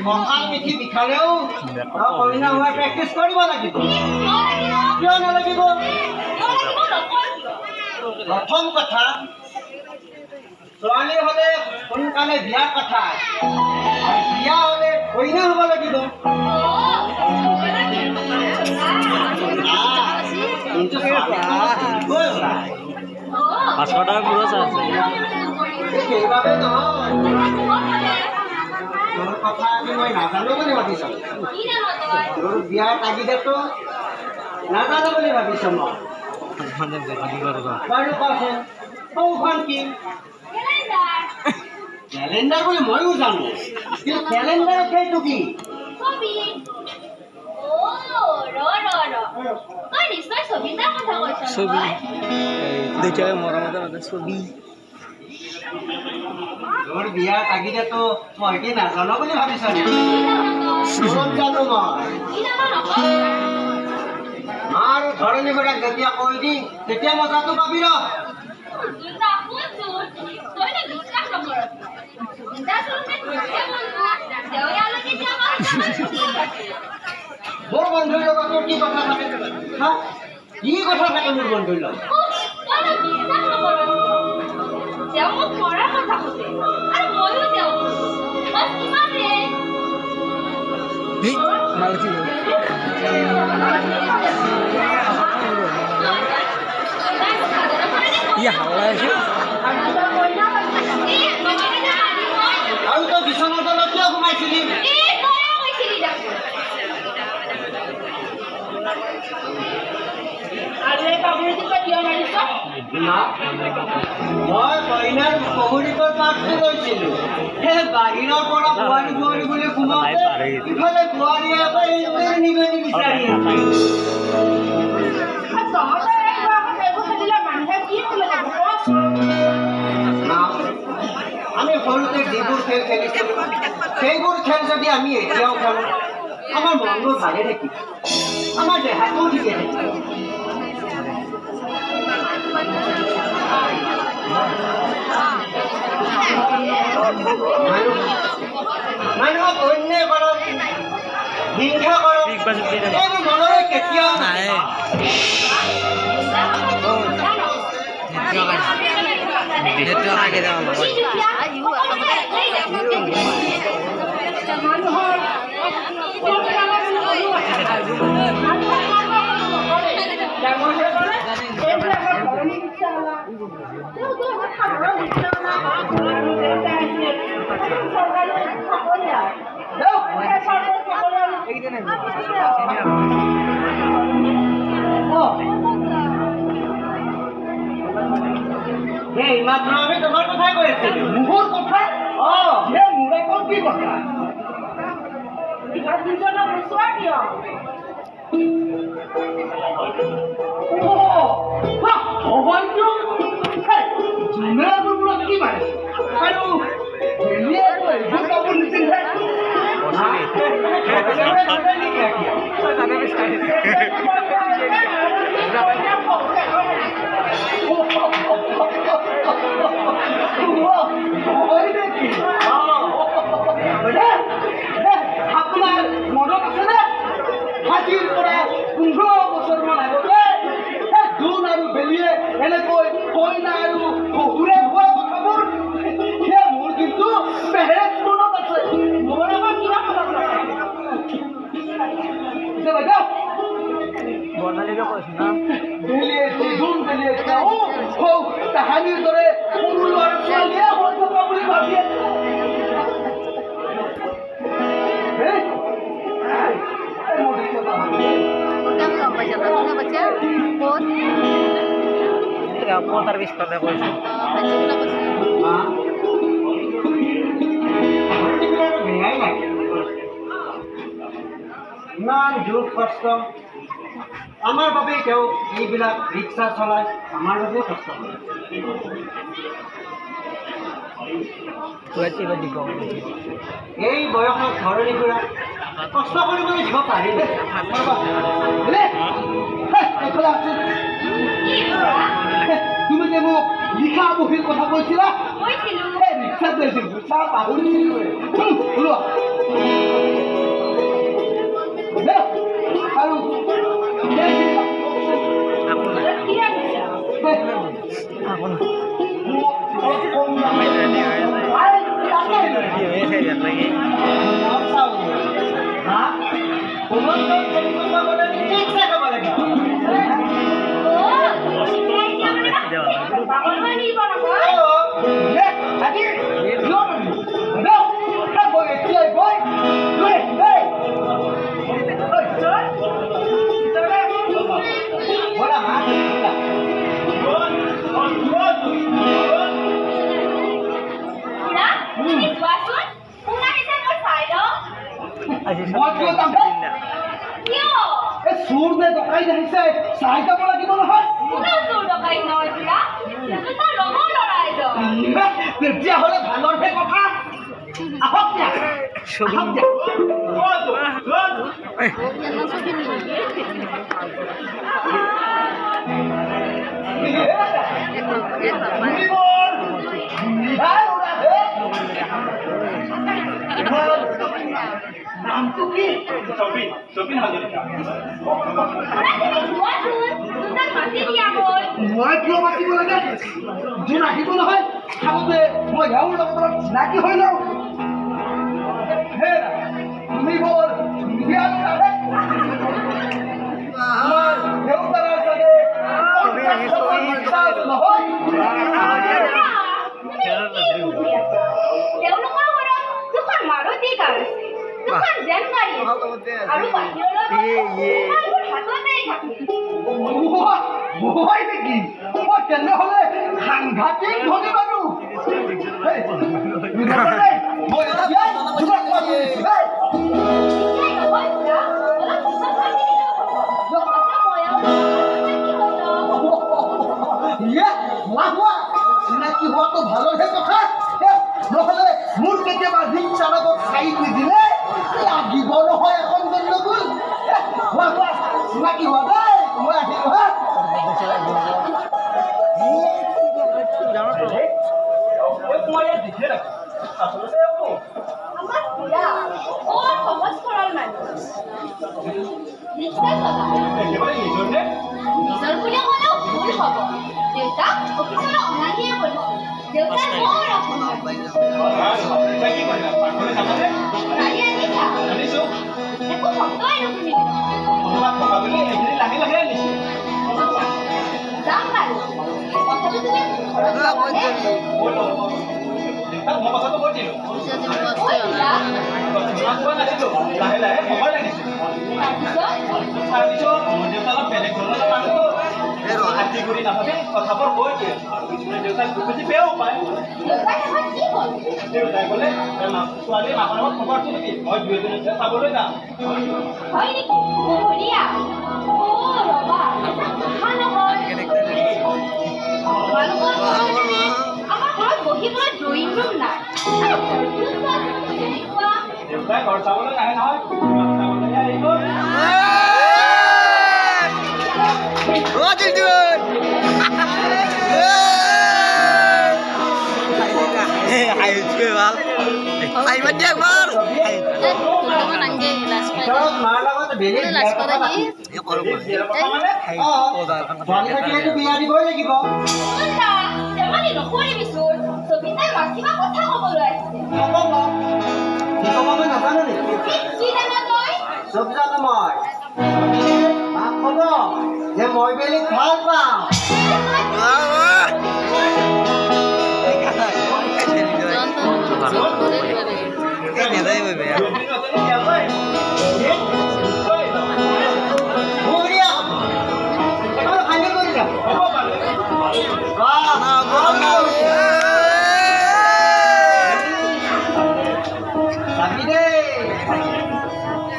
কঁকাল পিঠি বিষালেও কইনা হোৱাৰ প্ৰেক্টিচ কৰিব লাগিব। কিয় নালাগিব? প্ৰথম কথা, ছোৱালী হ'লে সোনকালে বিয়াৰ কথা, বিয়া হ'লে কইনা হ'ব লাগিব। কিন্তু সেইবাবে নহয়, তোৰ কথা আজি মই নাজানো বুলি ভাবিছ? তোৰ বিয়াৰ তাগিদাটো নাজানো বুলি ভাবিছ মই? বাৰু কচোন, সৌখন কি কেলেণ্ডাৰ বুলি ময়ো জানো, কিন্তু কেলেণ্ডাৰ সেইটো কি? তোৰ বিয়াৰ তাগিদাটো মই কি নাজানো বুলি ভাবিছ নেকি? জানো মই। আৰু ধৰণী খুৰাক যেতিয়া কৈ দিম তেতিয়া মজাটো পাবি ৰ। মোৰ বন্ধুৰ লগত তোৰ কি কথা থাকে? হা, কি কথা থাকে মোৰ বন্ধুৰ লগত? আৰু তই বিচনাৰ তলত কিয় সোমাইছিলি? মই কইনাৰ শহুৰিকৰ পাতটো লৈছিলো। সেই বাহিৰৰ পৰা বোৱাৰী বোৱাৰী বুলি সোমাওঁতে ইফালে বোৱাৰীয়ে আকৌ এইবোৰ নিগনি বিচাৰি আছে। আমি সৰুতে যিবোৰ খেল খেলিছিলো সেইবোৰ খেল যদি আমি এতিয়াও খেলোঁ, আমাৰ মনবোৰ ভালে থাকিব, আমাৰ দেহাটোও ঠিকে থাকিব। মানুহক অন্যায় কৰক, হিংসা কৰক, এইবোৰ মনলৈ কেতিয়াও নাহে। এইমাত্ৰ আমি তোমাৰ কথাই কৈ আছিলো। মোৰ কথা? অ, মোৰ আকৌ কি কথা? কি মাৰিছে আৰু কাপোৰ নিপিন্ধে? আপোনাৰ মনত আছেনে আজিৰ পৰা 15 বছৰমান আগতে জোন আৰু বেলিয়ে এনেকৈ কইনা আৰু শহুৰে হোৱা কথাবোৰ? সেয়া মোৰ কিন্তু বেলেগ মনত আছে। মোৰ আকৌ কিবা মনত নাই। বাইদেউ, জোন বেলিয়ে হৌ তাহানিৰ দৰে সৰু ল'ৰা ছোৱালীয়ে হৈ থকা বুলি ভাবি আছে। ইমান দুখ কষ্ট আমাৰ বাবেই তেওঁ এইবিলাক ৰিক্সা চলায়, আমাৰ বাবেই কষ্ট কৰে। এই বয়সত ধৰণী খুৰা কষ্ট কৰিবলৈ দিব পাৰিলে। তুমি যে মোক লিখা বহীৰ কথা কৈছিলা, ৰিক্সাত গৈছিল, পাহৰিছিলো। লোৱা। কিয় নানিম? মই এতিয়াই গৈ লৈ আহিম দেই। ব'লা মা, ব'লা। খুৰা, তুমি যোৱাচোন, কোন আহিছে মই চাই লওঁ। মই কিয় যাম হে? কিয়? এই চোৰ নে ডকাইত আহিছে চাই যাব লাগিব নহয়। কোনো চোৰ ডকাইত নহয় খুৰা, সেইটোতো ৰঙৰ ল'ৰা এজন। তেতিয়াহ'লে ভালৰহে কথা। আহক দিয়া, আহক দিয়া। তুমি বৰ ধুনীয়া ল'ৰা হে। তোমাৰ নামটো কি? চবিন হাজৰিকা। খুৰা, তুমি যোৱাচোন, দুটাক মাতি দিয়া গ'ল। মই কিয় মাতিব লাগে? যোন আহিব নহয়, আগতে মই এওঁৰ লগত অলপ চিনাকি হৈ লওঁ। হেৰা, তুমি বৰ ধুনীয়া ল'ৰা হে। তোমাৰ দেউতাৰৰ চাগে 50 টকাৰ ৰিক্সা আছে নহয়? খুৰা, তুমি কি বুজি আছা? তেওঁলোকৰ ঘৰত দুখন মাৰুতি কাৰ আছে, দুখন জেন গাড়ী আছে, আৰু বাহিৰলৈ গ'লে মোবাইলবোৰ হাততেই থাকে। হয় নেকি? মই তেনেহ'লে সাংঘাতিক ধনী মানুহ। হেই, ৰ'বা দেই, মই এতিয়াই তোমাক মাতি দিছোঁ দেই। এতিয়াই নহয় খুৰা, অলপ পিছত মাতি দিলেও হ'ব। আগতে মই এওঁৰ লগত চিনাকি হৈ লওঁ। ইয়ে, হোৱা হোৱা, চিনাকি হোৱাটো ভালৰহে কথা। হে, নহ'লে মোৰ কেতিয়াবা ৰিক্সাৰ আগত চাই নিদিলে লাগিব নহয় এখন গণ্ডগোল। হে, হোৱা হোৱা, চিনাকি হোৱা দেই, মই আহিলোঁ হা। মই ইয়াত দেখিয়ে থাকোঁ, আচলতে এওঁ কোন? আমাৰ খুৰা বৰ সহজ সৰল মানুহ, ৰিক্সা চলায়। একেবাৰে নিজৰ নে? নিজৰ বুলি ক'লেও ভুল হ'ব। দেউতাক অফিচলৈ অনা নিয়া কৰিছিল। দেউতাৰ বৰ অভিমান। বাৰু, এতিয়া কি কৰিবা? পাৰ্কলৈ যাবানে? গাড়ী আনিছা? আনিছোঁ। একো শব্দই নুশুনিলো। কোনোবা থকা বুলি এইখিনি লাহে লাহে আনিছোঁ। আচ্ছা, যাম বাৰু। কথাটো তুমি ঘৰত ক'বানে? ক'লো, দেউতাক মই কথাটো কৈ দিলোঁ। কৈছিলা? তোমাক কোৱা নাছিলোঁ, লাহে লাহে সময় লাগিছিল। তাৰপিছত? তাৰপিছত মোৰ দেউতা অলপ বেলেগ ধৰণৰ মানুহতো, আতি গুৰি নাভাবি কথাবোৰ কৈ দিয়ে, আৰু কিছুমানে দেউতাক দুখুজি বেয়াও পায়। দেউতাই শেষত কি ক'লে? দেউতাই ক'লে, ছোৱালীৰ মাকৰ লগত খবৰটো দিবি, মই দুই এদিনতে চাবলৈ যাম। হয় নেকি? বঢ়িয়া। অ' ৰ'বা, এটা কথা নহয়। তোমালোকৰ ঘৰৰ দৰে আমাৰ ঘৰত বহিবলৈ ড্ৰয়িং ৰুম নাই, আৰু ঘৰটোও চোৱাচোন কেনেকুৱা। দেউতাই ঘৰ চাবলৈ নাহে নহয়, তোমাক চাবলৈহে আহিব। ভিতৰত মাৰ লগত বেলেগ বিয়াৰ কথা পাতিম। বিয়াৰ কথা মানে? অঁ, ছোৱালী থাকিলেতো বিয়া দিবই লাগিব। সুন্দা, ধেমালি নকৰিবিচোন। সবিতাই মাক কিবা কথা ক'বলৈ আহিছে। হ'ব কওক। কি ক'ব মই নাজানো নেকি? কি জানা তই? চব জানো মই। মাক ক'ব যে মই বেলেগ ভাল পাওঁ। দুদিন নতুন বিয়া হয়। নিশ্চয়। বঢ়িয়া হ'ব। একেবাৰে ফাইনেল কৰি যাম। হ'ব বাৰু। বাহ, ভাল হৈছে। চাবি দেই,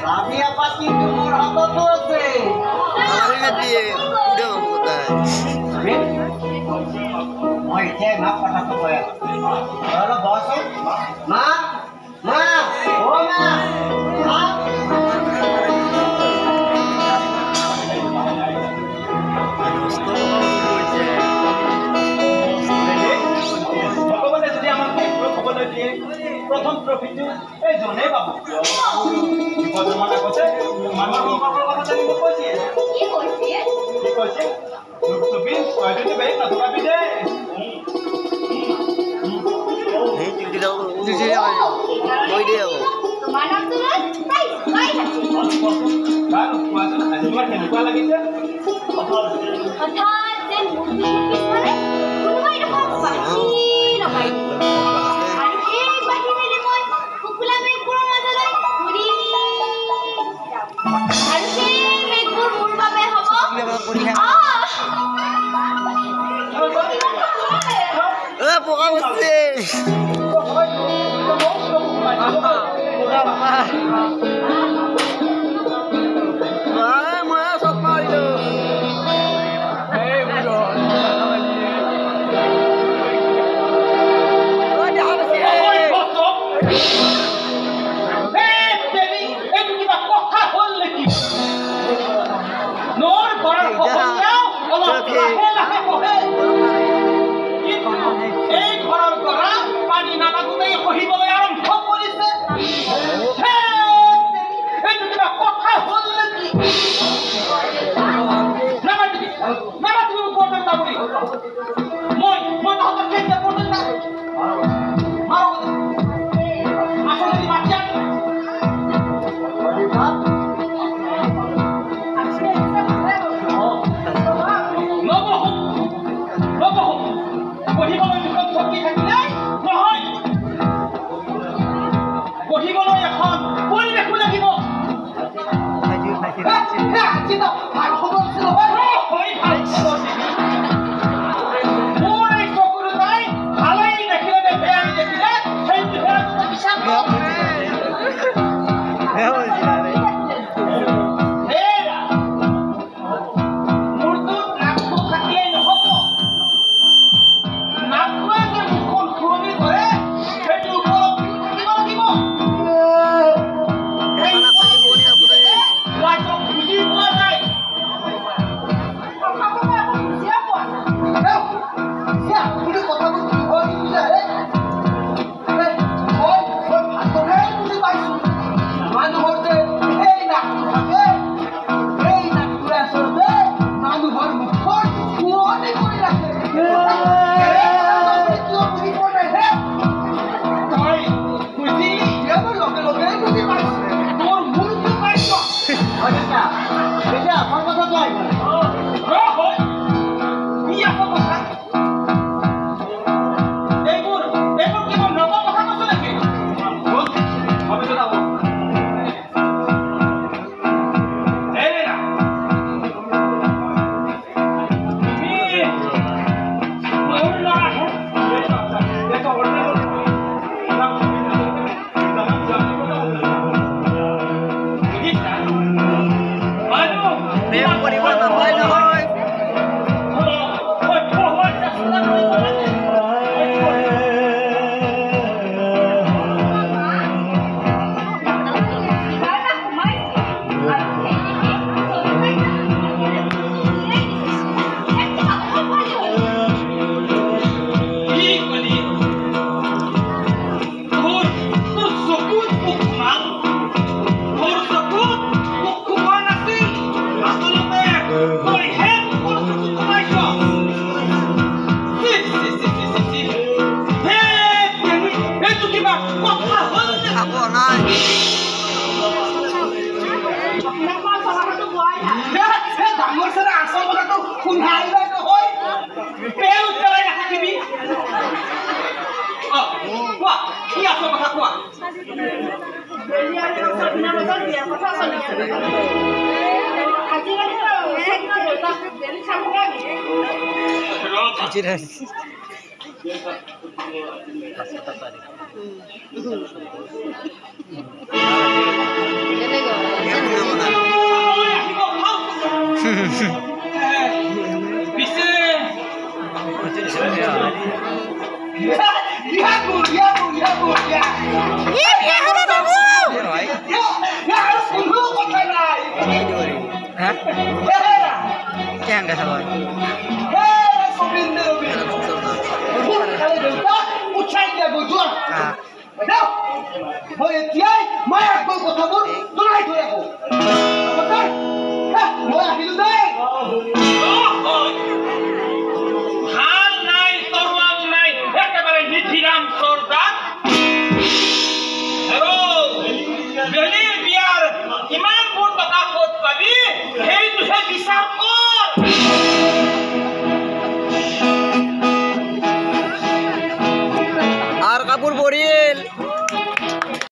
চাবি এপাত কিন্তু মোৰ হাততো আছে। মই এতিয়াই মাক কথাটো কৈ আছো। তই অলপ বহচোন। মা, মা, অ' মা, মা। ভগৱানে যদি আমাক ভাগ্য ক'বলৈ দিয়ে, প্ৰথম ট্ৰফিটো এই জনেই পাব। দুবছৰমান আগতে মানুহৰ সম্পৰ্কৰ কথা জানিব কৈছিল। কি কৈছিল? কি কৈছিল? চবিন, তই যদি বেলেগ নথকাবি দেই। তোমাৰ নামটো লৈ প্ৰায় জোকাই থাকে। বাৰু কোৱাচোন, আজি তোমাৰ কেনেকুৱা লাগিছে? হঠাৎ যেন মোৰ পিঠিৰ পিছফালে কোনোবাই এডোখৰ বাঁহী লগাই দিলে।